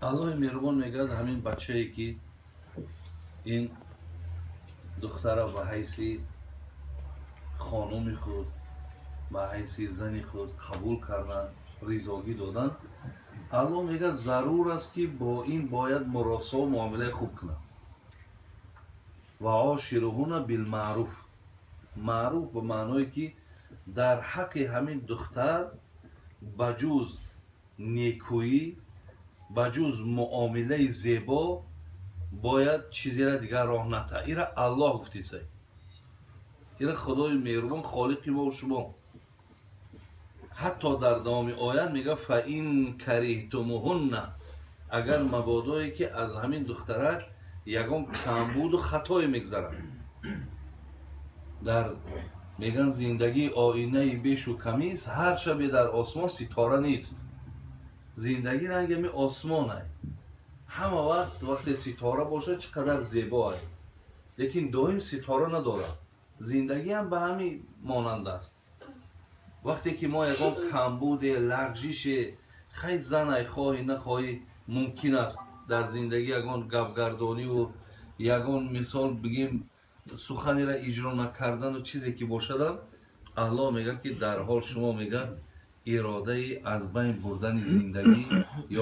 Аллоҳи меҳрубон мегӯяд, ҳамин бачае ки ин духтара ба ҳайси хонуми худ, ба ҳайси зани худ қабул кардан, ризогӣ додан, Аллоҳ мегӯяд, зарур аст, ки бо ин бояд муросо, муомилаи хуб кунад. Ва ошируҳуна билмаъруф. Маъруф ба маъное ки дар ҳаққи ҳамин духтар ба ҷуз некӯӣ, ба ҷуз муомилаи зебо бояд чизера дигар роҳ ната. Ира Аллоҳ гуфтисай, ира Худои меҳрубон, холиқи мо шумо. Ҳатто дар давоми оят мегӯяд: фа ин кариҳтумуҳунна, агар мабодое ки аз ҳамин духтарак ягон камбуду хатое мегзарад. Дар мегӯянд, зиндагӣ оинаи бешу камист, ҳар шабе дар осмон ситора нест. Зиндагӣ ранги ҳами осмонай, ҳама вақт вақте ситора бошад, чӣ қадар зебоай, лекин доим ситора надорад. Зиндагӣ ҳам ба ҳамин монанд аст. Вақте ки мо ягон камбуде, лағжише, хай, занай, хоҳӣ нахоҳӣ, мумкин аст дар зиндагӣ ягон гапгардониву ягон, мисол бигем, суханеро иҷро накардану чизе ки бошадам, Аллоҳ мегӯяд, ки дарҳол шумо, мегӯяд, иродаи аз байн бурдани зиндагӣ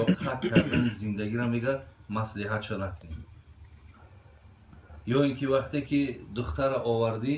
ё қатъ кардани зиндагиро, мегӯяд, маслиҳатша накунед. Ё ин ки вақте ки духтара овардӣ